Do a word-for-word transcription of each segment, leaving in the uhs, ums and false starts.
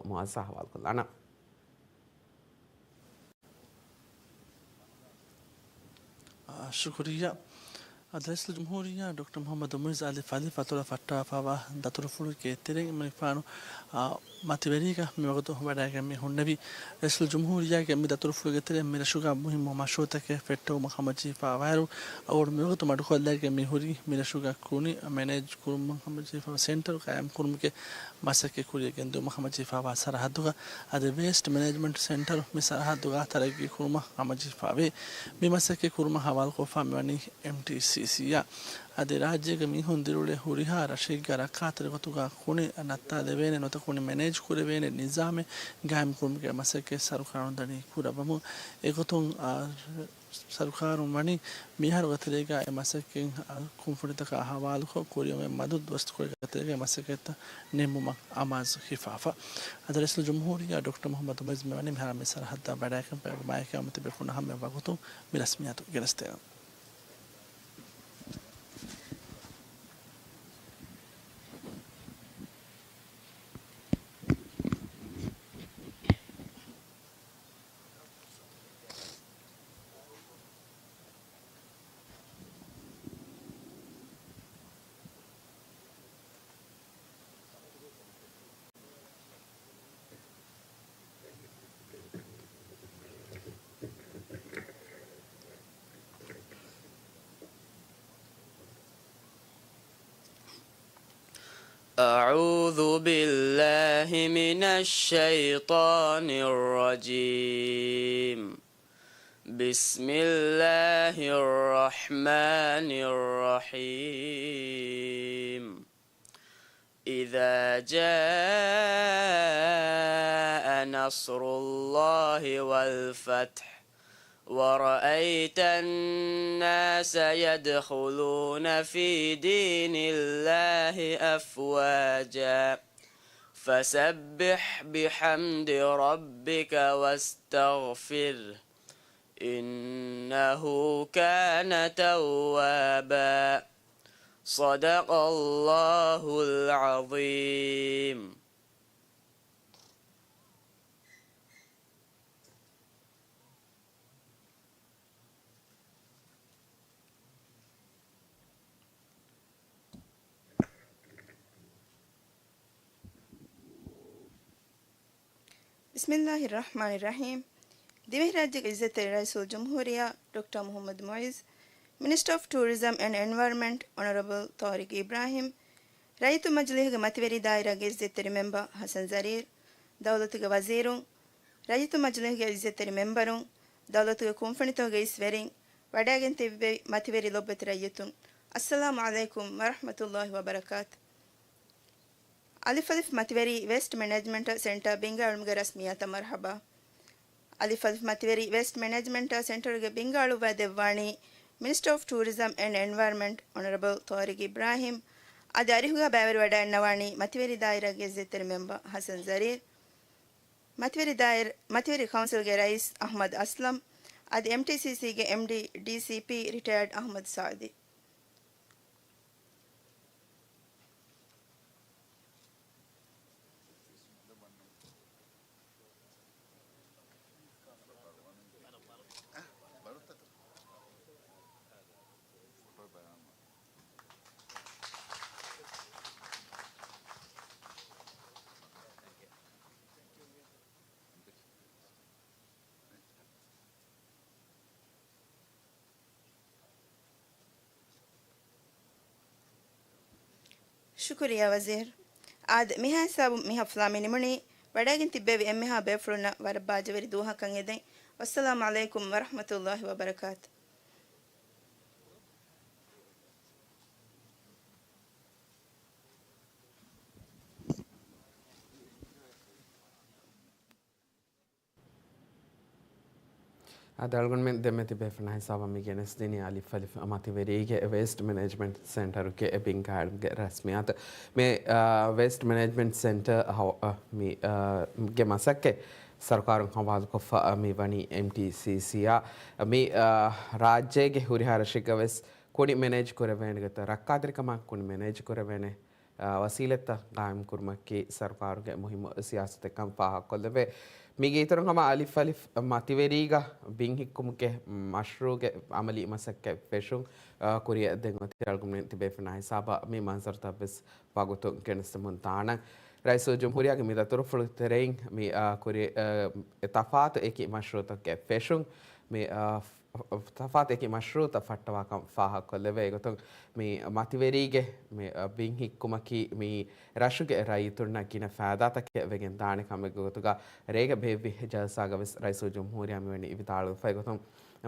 މުޢައްޒަ ހަވާލުކޮށްލާނަން. އާ، ޝުކުރިއްޔާ. އަދި ރައީސުލްޖުމްހޫރިއްޔާ ޑޮކްޓަރ މުޙައްމަދު މުޢިއްޒު އަލިފް އަލިފް އަތޮޅަށް ފައްޓާފައިވާ ދަތުރުފުޅުގެ ތެރެއިން އެމަނިކުފާނު، އާ، މަތިވެރީގަ މިވަގުތު ވަޑައިގެން މި ހުންނެވީ. ރައީސުލްޖުމްހޫރިއްޔާގެ މި ދަތުރުފުޅުގެ ތެރެއިން މި ރަށުގަ މުހިއްމު މަޝްރޫޢުތަކެއް ފެއްޓެވުމަށް ހަމަޖެހިފައިވާއިރު، އަޅުގަނޑު މިވަގުތު މަޑުކޮށްލައިގެން މި ހުރީ މި ރަށުގަ ކުނި މެނޭޖް ކުރުމަށް ހަމަޖެހިފައިވާ ސެންޓަރު ޤާއިމް ކުރުމުގެ މަސައްކަތް ކުރިއަށް ގެންދިއުމަށް ހަމަޖެހިފައިވާ ސަރަހައްދުގަ އަދި ވޭސްޓް މެނޭޖްމަންޓް ސެންޓަރު މި ސަރަހައްދުގަ ތަރައްގީ ކުރުމަށް ހަމަޖެހިފައިވޭ. މި މަސައްކަތް ކުރުމަށް ހަވާލުކޮށްފަ މިވަނީ އެމްޓީސީސީއާ. އަދި ރާއްޖޭގެ މީހުން ދިރިއުޅޭ ހުރިހާ ރަށެއްގަ ރައްކާތެރި ގޮތުގަ ކުނި ނައްތާލެވޭނެ ނުވަތަ ކުނި މެނޭޖް ކުރެވޭނެ ނިޒާމެއް ގާއިމް ކުރުމުގެ މަސައްކަތް ސަރުކާރުން ދަނީ ކުރައްވަމުން. އެގޮތުން، އާ، ސަރުކާރުން ވަނީ މިއަހަރުގެ ތެރޭގަ އެ މަސައްކަތް، އާ، ކުންފުނިތަކާ ހަވާލުކޮށް، ކުރިއަށް އޮތް މަދު ދުވަސްތަކުގެ ތެރޭގަ އެ މަސައްކަތްތައް ނިންމުމަށް އަމާޒު ހިފާފަ. އަދި ރައީސުލްޖުމްހޫރިއްޔާ ޑޮކްޓަރ މުޙައްމަދު މުޢިއްޒު މިވަނީ މިހާރު މި ސަރަހައްދަށް ވަޑައިގެން ބައިވެރިވުމާއެކީ އަޅުގަނޑުމެން ތިބޭފުޅުންނަށް ހަމައަށް ވަގުތު މި ރަސްމިއްޔާތު ގެނެސްދޭނަން. أعوذ بالله من الشيطان الرجيم. بسم الله الرحمن الرحيم. إذا جاء نصر الله والفتح ورأيت الناس يدخلون في دين الله أفواجا فسبح بحمد ربك واستغفره إنه كان توابا. صدق الله العظيم. بسم الله الرحمن الرحيم. ދިވެހިރާއްޖޭގެ އިއްޒަތްތެރި ރައީސުލްޖުމްހޫރިއްޔާ ޑޮކްޓަރ މުޙައްމަދު މުޢިއްޒު، މިނިސްޓަރ އޮފް ޓޫރިޒަމް އެންޑް އެންވަޔަރމަންޓް އޮނަރަބަލް ޠާރިޤް އިބްރާހިމް، ރައްޔިތު މަޖިލީހުގެ މަތިވެރި ދާއިރާގެ އިއްޒަތްތެރި މެމްބަރ ޙަސަން ޒަރީރް، ދައުލަތުގެ ވަޒީރުން، ރައްޔިތު މަޖިލީހުގެ އިއްޒަތްތެރި މެމްބަރުން، ދައުލަތުގެ ކުންފުނިތަކުގެ އިސް ވެރިން، ވަޑައިގެން ތިއްބެވި މަތިވެރި ލޮބުވެތި ރައްޔިތުން، އައްސަލާމު ޢަލައިކުމް ވަރަޙްމަތުﷲި ވަބަރަކާތު. އަލިފް އަލިފް މަތިވެރި ވޭސްޓް މެނޭޖްމަންޓް ސެންޓަރ ބިންގާއެޅުމުގެ ރަސްމިއްޔާތަށް މަރުޙަބާ. އަލިފް އަލިފް މަތިވެރި ވޭސްޓް މެނޭޖްމަންޓް ސެންޓަރުގެ ބިންގާއަޅުއްވައިދެއްވާނީ މިނިސްޓަރ އޮފް ޓޫރިޒަމް އެންޑް އެންވަޔަރމަންޓް އޮނަރަބަލް ޠާރިޤް އިބްރާހިމް. އަދި އަރިހުގަ ބައިވެރިވަޑައިންނަވާނީ މަތިވެރި ދާއިރާގެ އިއްޒަތްތެރި މެމްބަރ ޙަސަން ޒަރީރް، މަތިވެރި ދާއިރާ، މަތިވެރި ކައުންސިލްގެ ރައީސް އަޙްމަދު އަސްލަމް، އަދި އެމްޓީސީސީގެ އެމްޑީ، ޑީސީޕީ ރިޓަޔާޑް އަޙްމަދު ސާދި. ޝުކުރިއްޔާ ވަޒީރު. އާދެ، މިހާ ހިސާބުން މި ޙަފްލާ މި ނިމުނީ. ވަޑައިގެން ތިއްބެވި އެންމެހާ ބޭފުޅުންނަށް ވަރަށް ބާޖަވެރި ދުވަހަކަށް އެދެން. ވައްސަލާމު ޢަލައިކުމް ވަރަޙްމަތުﷲި ވަބަރަކާތު. އާދެ، އަޅުގަނޑުމެން ދެންމެ ތިބޭފުޅުންނާ ހިސާބަށް މި ގެނެސްދިނީ އަލިފް އަލިފް މަތިވެރީގެ ވޭސްޓް މެނޭޖްމަންޓް ސެންޓަރުގެ ބިންގާއަޅުގެ ރަސްމިއްޔާތު. މި، އާ، ވޭސްޓް މެނޭޖްމަންޓް ސެންޓަރ ހަ-، އާ، މި، އާ، ގެ މަސައްކަތް ސަރުކާރުން ހަވާލުކޮށްފަ، އާ، މި ވަނީ އެމްޓީސީސީއާ. މި، އާ، ރާއްޖޭގެ ހުރިހާ ރަށެއްގަ ވެސް ކުނި މެނޭޖް ކުރެވޭނެ ގޮތަށް، ރައްކާތެރިކަމާ ކުނި މެނޭޖް ކުރެވޭނެ އާ، ވަސީލަތްތައް ގާއިމްކުރުމަކީ ސަރުކާރުގެ މުހިއްމު ސިޔާސަތެއްކަން ފާހަގަކޮށްލެވޭ. މީގެ އިތުރުން ހަމަ އަލިފް އަލިފް މަތިވެރީގަ ބިން ހިއްކުމުގެ މަޝްރޫޢުގެ އަމަލީ މަސައްކަތް ފެށުން، އާ، ކުރިއަށް ދެން އޮތީ އަޅުގަނޑުމެން ތިބޭފުޅުންނާ ހިސާބަށް މި މަންޒަރުތައް ވެސް ވަގުތު ގެނެސްދެމުން ދާނަން. ރައީސުލްޖުމްހޫރިއްޔާގެ މި ދަތުރުފުޅު ތެރެއިން މި، އާ، ކުރި-، އާ، ތަފާތު އެކި މަޝްރޫޢުތަކެއް ފެށުން މި، އާ، ތަފާތު އެކި މަޝްރޫޢުތައް ފައްޓަވާކަން ފާހަގަކޮށްލެވޭ. އެގޮތުން މި މަތިވެރީގެ މި، އަ، ބިން ހިއްކުމަކީ މި ރަށުގެ ރައްޔިތުންނަށް ގިނަ ފައިދާތަކެއް ވެގެން ދާނެ ކަމެއްގެ ގޮތުގަ ރޭގަ ބޭއްވި ޖަލްސާގަ ވެސް ރައީސުލްޖުމްހޫރިއްޔާ މިވަނީ ވިދާޅުވެފަ. އެގޮތުން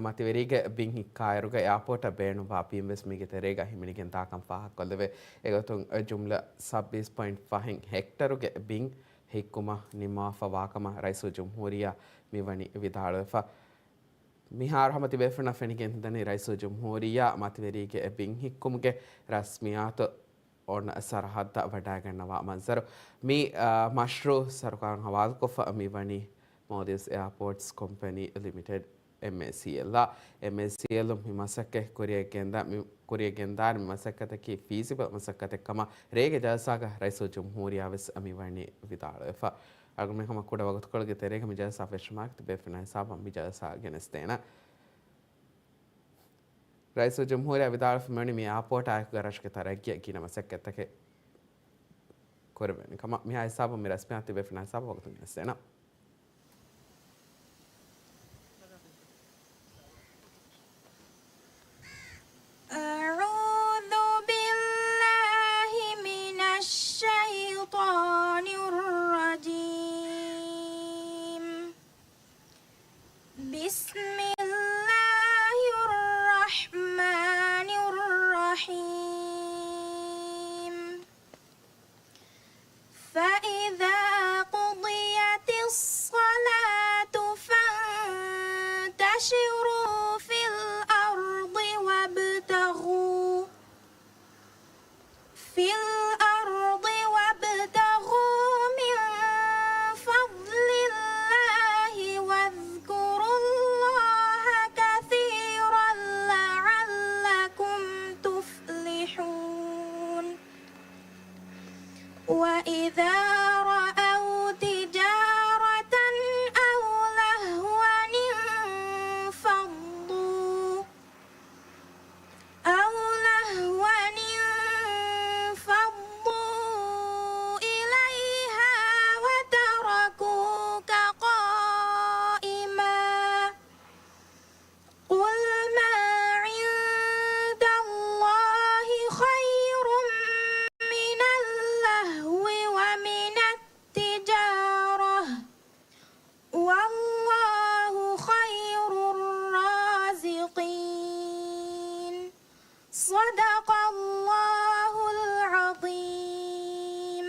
މަތިވެރީގެ ބިން ހިއްކާއިރުގަ އެއާޕޯޓަށް ބޭނުންވާ ބިން ވެސް މީގެ ތެރޭގަ ހިމެނިގެން ދާކަން ފާހަގަކޮށްލެވޭ. އެގޮތުން ޖުމްލަ ސައްބީސް ޕޮއިންޓް ފަހެއް ހެކްޓަރުގެ ބިން ހިއްކުމަށް ނިންމާފަ ވާކަމަށް ރައީސުލްޖުމްހޫރިއްޔާ މިވަނީ ވިދާޅުވެފަ. މިހާރު ހަމަ ތިބޭފުޅުންނަށް ފެނިގެން ހިނދަނީ ރައީސުލްޖުމްހޫރިއްޔާ މަތިވެރީގެ އެ ބިން ހިއްކުމުގެ ރަސްމިއްޔާތު އޮންނަ ސަރަހައްދަށް ވަޑައިގަންނަވާ މަންޒަރު. މި، އާ، މަޝްރޫޢު ސަރުކާރުން ހަވާލުކޮށްފަ މިވަނީ މޯލްޑިވްސް އެއާޕޯޓްސް ކޮމްޕެނީ ލިމިޓެޑް، އެމްއޭސީއެލް. އެމްއޭސީއެލް މި މަސައްކަތް ކުރިއަށް ގެންދާ-، މި ކުރިއަށް ގެންދާނެ މި މަސައްކަތަކީ ފީސިބަލް މަސައްކަތެއް ކަމަށް ރޭގެ ޖަލްސާގަ ރައީސުލްޖުމްހޫރިއްޔާ ވެސް މިވަނީ ވިދާޅުވެފަ. އަޅުގަނޑުމެން ހަމަ ކުޑަ ވަގުތުކޮޅުގެ ތެރޭގަ މި ޖަލްސާ ފެށުމާއެކު ތިބޭފުޅުންނާ ހިސާބަށް މި ޖަލްސާ ގެނެސްދޭނަން. ރައީސުލްޖުމްހޫރިއްޔާ ވިދާޅުވެފަ މިވަނީ މި އެއާޕޯޓާއެކުގަ ރަށުގެ ތަރައްގީއަށް ގިނަ މަސައްކަތްތަކެއް ކުރެވޭނެ ކަމަށް. މިހާ ހިސާބުން މި ރަސްމިއްޔާތު ތިބޭފުޅުންނާ ހިސާބަށް ވަގުތުން ގެނެސްދޭނަން. أعوذ بالله من الشيطان الرجيم. بسم الله الرحمن الرحيم. فإذا قضيت الصلاة فانتشروا في الأرض وابتغوا، في الأرض وابتغوا من فضل الله واذكروا الله كثيرا لعلكم تفلحون. وإذا رأوا تجارة أو لهوا انفضوا، أو لهوا انفضوا إليها وتركوك قائما. قل ما عند الله خير من اللهو ومن التجارة، والله خير الرازقين. صدق الله العظيم.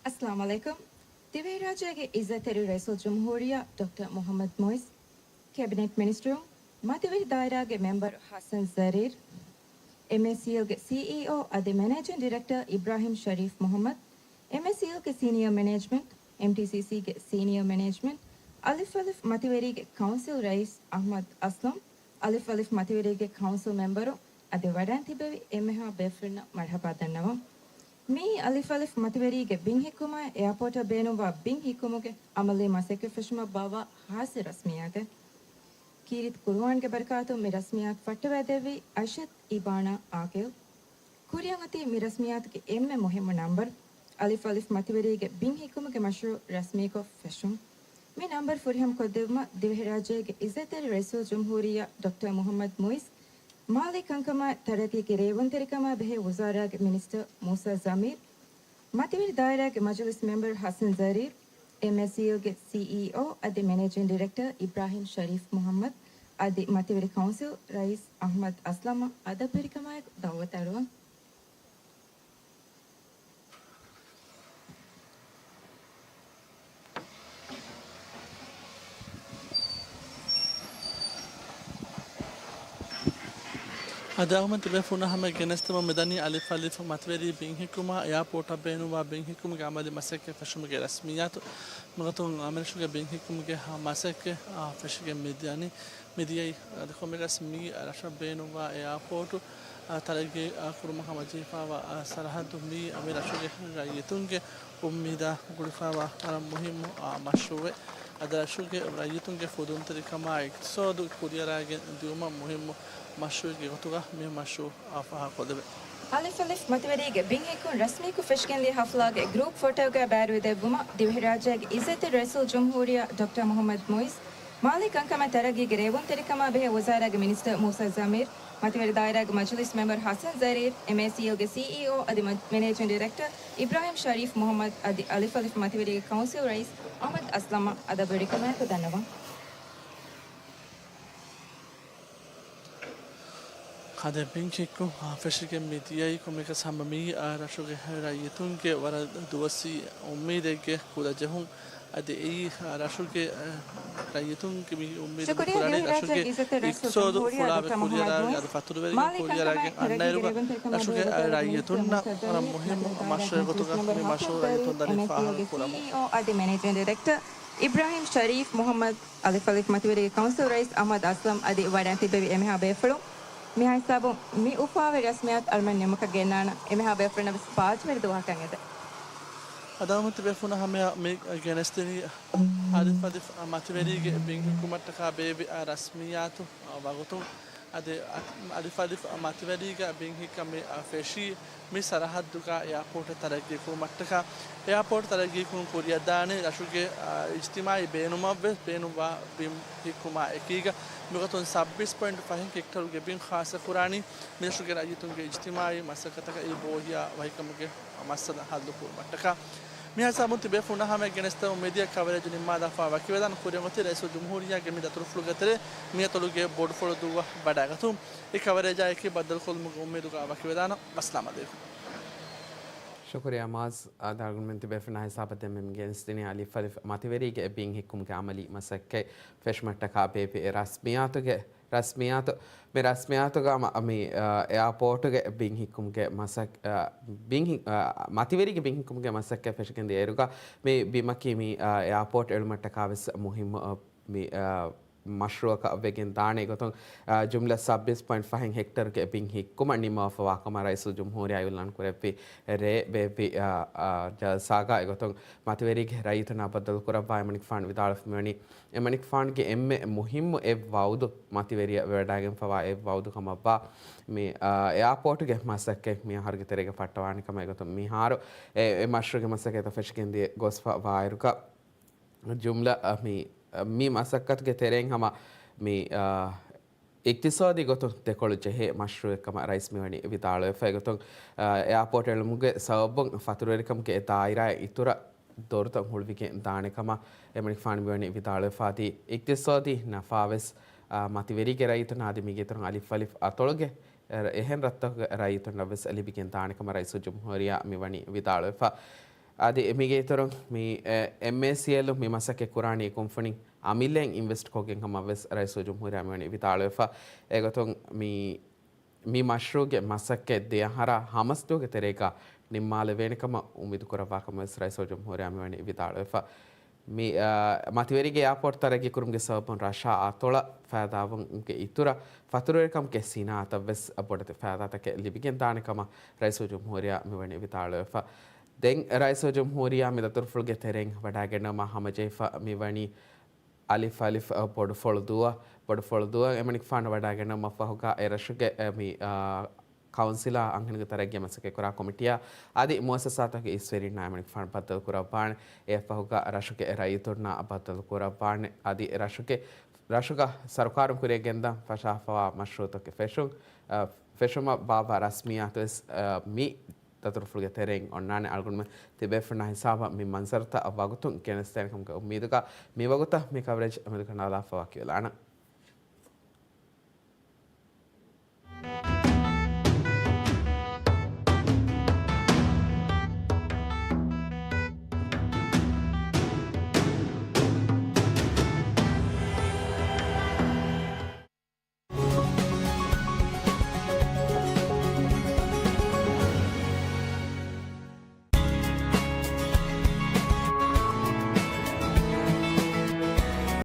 އައްސަލާމު ޢަލައިކުމް. ދިވެހިރާއްޖޭގެ އިއްޒަތްތެރި ރައީސުލްޖުމްހޫރިއްޔާ ޑޮކްޓަރ މުޙައްމަދު މުޢިއްޒު، ކެބިނެޓް މިނިސްޓަރު، މަތިވެރި ދާއިރާގެ މެމްބަރު ޙަސަން ޒަރީރް، އެމްއޭސީއެލްގެ ސީއީއޯ އަދި މެނޭޖިން ޑިރެކްޓަރ އިބްރާހިމް ޝަރީފް މުޙައްމަދު، އެމްއޭސީއެލްގެ ސީނިއަރ މެނޭޖްމަންޓް، އެމްޓީސީސީގެ ސީނިއަރ މެނޭޖްމަންޓް، އަލިފް އަލިފް މަތިވެރީގެ ކައުންސިލް ރައީސް އަޙްމަދު އަސްލަމް، އަލިފް އަލިފް މަތިވެރީގެ ކައުންސިލް މެމްބަރު އަދި ވަޑައިން ތިއްބެވި އެންމެހާ ބޭފުޅުންނަށް މަރްޙަބާ ދަންނަވަން. މިއީ އަލިފް އަލިފް މަތިވެރީގެ ބިން ހިއްކުމާއި އެއާޕޯޓަށް ބޭނުންވާ ބިން ހިއްކުމުގެ އަމަލީ މަސައްކަތް ފެށުމަށް ބާއްވާ ޚާއްޞަ ރަސްމިއްޔާތެއް. ކީރިތި ޤުރުއާންގެ ބަރަކާތުން މި ރަސްމިއްޔާތު ފައްޓަވައިދެއްވީ އައިޝަތު އިބާނާ ޢާޤިލް. ކުރިއަށް އޮތީ މި ރަސްމިއްޔާތުގެ އެންމެ މުހިއްމު ނަންބަރު، އަލިފް އަލިފް މަތިވެރީގެ ބިން ހިއްކުމުގެ މަޝްރޫޢު ރަސްމީކޮށް ފެށުން. މި ނަންބަރު ފުރިހަމަ ކޮށްދެއްވުމަށް ދިވެހިރާއްޖޭގެ އިއްޒަތްތެރި ރައީސުލްޖުމްހޫރިއްޔާ ޑޮކްޓަރ މުޙައްމަދު މުޢިއްޒު، މާލީ ކަންކަމާއި ތަރައްގީގެ ރޭވުންތެރިކަމާ ބެހޭ ވުޒާރާގެ މިނިސްޓަރ މޫސާ ޒަމީރު، މަތިވެރި ދާއިރާގެ މަޖިލިސް މެމްބަރު ޙަސަން ޒަރީރު، އެމްއޭސީއެލްގެ ސީއީއޯ އަދި މެނޭޖިން ޑިރެކްޓަރ އިބްރާހިމް ޝަރީފް މުޙައްމަދު އަދި މަތިވެރި ކައުންސިލް ރައީސް އަޙްމަދު އަސްލަމަށް އަދަބުވެރިކަމާއެކު ދަޢުވަތު އަރުވަން. އަދި އަޅުގަނޑުމެން ތިބޭފުޅުންނާ ހަމަޔަށް ގެނެސްދެމުން މިދަނީ އަލިފް އަލިފް މަތިވެރި ބިން ހިއްކުމާ އެއާޕޯޓަށް ބޭނުންވާ ބިން ހިއްކުމުގެ އަމަލީ މަސައްކަތް ފެށުމުގެ ރަސްމިއްޔާތު. މިގޮތުން އަ، މިރަށުގެ ބިން ހިއްކުމުގެ މަސައްކަތް އަ، ފެށިގެން މިދިޔަނީ. މިދިޔައީ އަދި ކޮންމެއަކަސް މީ ރަށަށް ބޭނުންވާ އެއާޕޯޓު އަ، ތަރައްގީ އަ، ކުރުމަށް ހަމަޖެހިފައިވާ އަ، ސަރަހައްދު މީ އަ، މި ރަށުގެ ރައްޔިތުންގެ އުއްމީދާ ގުޅިފައިވާ ވަރަށް މުހިއްމު އަ، މަޝްރޫއެއް. އަދި ރަށުގެ ރައްޔިތުންގެ ފުދުންތެރިކަމާ އިޤްތިޞާދު ކުރިއަރާގެން ދިއުމަށް މުހިއްމު މަޝްރޫއެއްގެ ގޮތުގަ މި މަޝްރޫއު އަ، ފާހަގަކޮށްލެވޭ. އަލިފް އަލިފް މަތިވެރީގެ ބިން ހިއްކުން ރަސްމީކޮށް ފެށިގެންދިޔަ ހަފްލާގެ ގްރޫޕް ފޮޓޯގައި ބައިވެރިވެދެއްވުމަށް ދިވެހިރާއްޖޭގެ އިއްޒަތްތެރި ރައީސުލްޖުމްހޫރިއްޔާ ޑޮކްޓަރ މުޙައްމަދު މުއިޒް، މާލީ ކަންކަމާއި ތަރައްގީގެ ރޭވުންތެރިކަމާ ބެހޭ ވުޒާރާގެ މިނިސްޓަރ މޫސާ ޒަމީރު، މަތިވެރި ދާއިރާގެ މަޖިލީސް މެމްބަރު ޙަސަން ޒަރީފް، އެމްއޭސީއެލްގެ ސީއީއޯ އަދި މަ-، މެނޭޖިން ޑިރެކްޓަރ އިބްރާހިމް ޝަރީފް މުޙައްމަދު އަދި އަލިފް އަލިފް މަތިވެރީގެ ކައުންސިލް ރައީސް އަޙްމަދު އަސްލަމަށް އަދަބުވެރިކަމާއެކު ދަންނަވަން. އަދި ބިން ހިއްކުން ފެށިގެން މި ދިޔައީ ކޮންމެއަކަސް ހަމަ މިއީ އާ ރަށުގެ ރައްޔިތުންގެ ވަރަށް ދުވަސްވީ އުއްމީދެއްގެ ކުލަޖެހުން. އަދި އެއީ ރަށުގެ ރައްޔިތުންގެ މި އުއްމީދު ކުރަނީ ރަށުގެ އިޤްތިޞާދު ފުޅާވެ ކުރިއަރާގެން އަދި ފަތުރުވެރިކަން ކުރިއަރާގެން އަންނައިރުގަ ރަށުގެ ރައްޔިތުންނަށް ވަރަށް މުހިއްމު މަޝްރޫއެއް ގޮތުގަ މި މަޝްރޫއު ރައްޔިތުން ދަނީ ފާހަގަ ކުރަމުން. ސީއީއޯ އަދި މެނޭޖިން ޑިރެކްޓަރ އިބްރާހިމް ޝަރީފް މުޙައްމަދު އަލިފް އަލިފް މަތިވެރިގެ ކައުންސިލް ރައީސް އަޙްމަދު އަސްލަމް އަދި ވަޑައިން ތިއްބެވި އެންމެހާ ބޭފުޅުން. މިހާ ހިސާބުން މި އުފާވެރި ރަސްމިއްޔާތު އަޅުމެން ނިމުމަކަށް ގެންނާނަން. އެންމެހާ ބޭފުޅުންނަށް ވެސް ފާޖުވެރި ދުވަހަކަށް އެދެން. އަދި އަޅުގަނޑު ތިބޭފުޅުންނަށް ހަމަޔަށް މި ގެނެސްދިނީ އަލިފް އަލިފް މަތިވެރީގެ ބިން ހިއްކުމަށްޓަކާ ބޭއްވި ރަސްމިއްޔާތު ވަގުތުން. އަދި އަ-، އަލިފް އަލިފް މަތިވެރީގަ ބިން ހިއްކަން މި ފެށީ މި ސަރަހައްދުގަ އެއާޕޯޓެއް ތަރައްގީ ކުރުމަށްޓަކާ. އެއާޕޯޓް ތަރައްގީކުރުން ކުރިއަށްދާނީ ރަށުގެ، އާ، އިޖްތިމާޢީ ބޭނުމަށްވެސް ބޭނުންވާ ބިން ހިއްކުމާ އެކީގަ. މިގޮތުން ސައްބީސް ޕޮއިންޓް ފަހެއް ހެކްޓަރުގެ ބިން ޚާއްޞަކުރާނީ މިރަށުގެ ރައްޔިތުންގެ އިޖްތިމާޢީ މަސައްކަތަކަށް އެއީ ބޯހިޔާ ވަހިކަމުގެ މައްސަލަ ހައްލުކުރުމަށްޓަކާ. މިހާ ހިސާބުން ތިބޭފުޅުންނާ ހަމަޔަށް ގެނެސްދެމުން މިދިޔަ ކަވަރޭޖު ނިންމާލާފަ ވަކިވެދާނަން. ކުރިއަށް އޮތީ ރައީސުލްޖުމްހޫރިއްޔާގެ މި ދަތުރުފުޅުގެ ތެރޭ މިއަތޮޅުގެ ބޮޑުފުޅު ދުއްވަ ވަޑައިގަތުން. އެ ކަވަރޭޖާއެކީ ބައްދަލުކޮށްލުމުގެ އުއްމީދުގަ ވަކިވެދާނަން. އައްސަލާމް ޢަލައިކުމް. ޝުކުރިއްޔާ މާޒް. އަދި އަޅުގަނޑުމެން ތިބޭފުޅުންނާ ހިސާބަށް ދެންމެ މި ގެނެސްދިނީ އަލިފް އަލިފް މަތިވެރީގެ ބިން ހިއްކުމުގެ އަމަލީ މަސައްކަތް ފެށުމަށްޓަކާ ބޭއްވި ރަސްމިއްޔާތުގެ ރަސްމިއްޔާތު، މި ރަސްމިއްޔާތުގަ މަ-، މި، އާ، އެއާޕޯޓުގެ ބިން ހިއްކުމުގެ މަސައް-، އާ، ބިން ހި-، އާ، މަތިވެރީގެ ބިން ހިއްކުމުގެ މަސައްކަތް ފެށިގެން ދިޔައިރުގަ މި ބިމަކީ މި، އާ، އެއާޕޯޓް އެޅުމަށްޓަކާ ވެސް މުހިއްމު، އާ، މި، އާ، މަޝްރޫއަކަށް ވެގެން ދާނެ ގޮތުން، އާ، ޖުމްލަ ސައްބީސް ޕޮއިންޓް ފަހެއް ހެކްޓަރުގެ ބިން ހިއްކުމަށް ނިންމަވާފައިވާ ކަމަށް ރައީސުލްޖުމްހޫރިއްޔާ އިޢުލާން ކުރެއްވި ރޭ ބޭއްވި، އާ، އާ، ޖަލްސާގަ އެގޮތުން މަތިވެރީގެ ރައްޔިތުންނާ ބައްދަލުކުރައްވާ އެމަނިކުފާނު ވިދާޅުވެފަ މިވަނީ އެމަނިކުފާނުގެ އެންމެ މުހިއްމު އެއް ވައުދު މަތިވެރިޔަށް ވެވަޑައިގެންފަވާ އެއް ވައުދު ކަމަށްވާ މި، އާ، އެއާޕޯޓުގެ މަސައްކަތް މި އަހަރުގެ ތެރޭގަ ފައްޓަވާނެ ކަމަށް އެގޮތުން މިހާރު އެ، އެ މަޝްރޫއުގެ މަސައްކަތްތައް ފެށިގެން ދިޔަ ގޮސްފަ ވާއިރުގަ ޖުމްލަ، އަ، މި، އަ، މި މަސައްކަތުގެ ތެރެއިން ހަމަ މި، އަ، އިޤްތިޞާދީ ގޮތުން ދެކޮޅު ޖެހޭ މަޝްރޫއެއް ކަމަށް ރައީސް މިވަނީ ވިދާޅުވެފަ. އެގޮތުން، އަ، އެއާޕޯޓް އެޅުމުގެ ސަބަބުން ފަތުރުވެރިކަމުގެ އެ ދާއިރާއަށް އިތުރަށް ދޮރުތައް ހުޅުވިގެން ދާނެ ކަމަށް އެމަނިކުފާނު މިވަނީ ވިދާޅުވެފަ. އަދި އިޤްތިޞާދީ ނަފާވެސް، އަ، މަތިވެރީގެ ރައްޔިތުންނަށް އަދި މީގެ އިތުރުން އަލިފް އަލިފް އަތޮޅުގެ އެ، އެހެން ރަށްތަކުގެ ރައްޔިތުންނަށް ވެސް ލިބިގެން ދާނެ ކަމަށް ރައީސުލްޖުމްހޫރިއްޔާ މިވަނީ ވިދާޅުވެފަ. އަދި މީގެ އިތުރުން މި، އެ، އެމްއޭސީއެލް މި މަސައްކަތް ކުރާނީ ކުންފުނި އަމިއްލައިން އިންވެސްޓް ކޮށްގެން ކަމަށް ވެސް ރައީސުލްޖުމްހޫރިއްޔާ މިވަނީ ވިދާޅުވެފަ. އެގޮތުން މި، މި މަޝްރޫއުގެ މަސައްކަތް ދެ އަހަރާ ހަމަސްދުވަހުގެ ތެރޭގަ ނިންމާލެވޭނެ ކަމަށް އުއްމީދު ކުރައްވާ ކަމަށް ވެސް ރައީސުލްޖުމްހޫރިއްޔާ މިވަނީ ވިދާޅުވެފަ. މި، އާ، މަތިވެރީގެ އެއާޕޯޓް ތަރައްގީ ކުރުމުގެ ސަބަބުން ރަށާ އަތޮޅަށް ފައިދާވުމުގެ އިތުރަށް ފަތުރުވެރިކަމުގެ ސިނާއަތަށް ވެސް ބޮޑެތި ފައިދާތަކެއް ލިބިގެން ދާނެ ކަމަށް ރައީސުލްޖުމްހޫރިއްޔާ މިވަނީ ވިދާޅުވެފަ. ދެން ރައީސުލްޖުމްހޫރިއްޔާ މި ދަތުރުފުޅުގެ ތެރެއިން ވަޑައިގެންނަވުމަށް ހަމަޖެހިފަ މިވަނީ އަލިފް އަލިފް، އަ، ބޮޑުފުޅު ދުވަ، ބޮޑުފުޅު ދުވަ އެމަނިކުފާނު ވަޑައިގެންނަވުމަށްފަހުގަ އެ ރަށުގެ، އެ، މި، އާ، ކައުންސިލާ އަންހެނުންގެ ތަރައްގީ މަސައްކަތްކުރާ ކޮމިޓީއާ އަދި މުއައްސަސާތަކުގެ އިސްވެރިންނާ އެމަނިކުފާނު ބައްދަލުކުރައްވާނެ. އެއަށްފަހުގަ ރަށުގެ ރައްޔިތުންނާ ބައްދަލުކުރައްވާނެ. އަދި ރަށުގެ، ރަށުގަ ސަރުކާރުން ކުރިއަށް ގެންދަން ފަށާފަވާ މަޝްރޫއުތަކެއް ފެށުން، އަ، ފެށުމަށް ބާއްވާ ރަސްމިއްޔާތު ވެސް، އަ، މި ދަތުރުފުޅުގެ ތެރެއިން އޮންނާނެ. އަޅުގަނޑުމެން ތިބޭފުޅުންނާ ހިސާބަށް މި މަންޒަރުތައް ވަގުތުން ގެނެސްދޭނެ ކަމުގެ އުއްމީދުގަ މިވަގުތަށް މި ކަވަރޭޖް އެމެދު ކަނޑާލާފަ ވަކިވެލާނަން.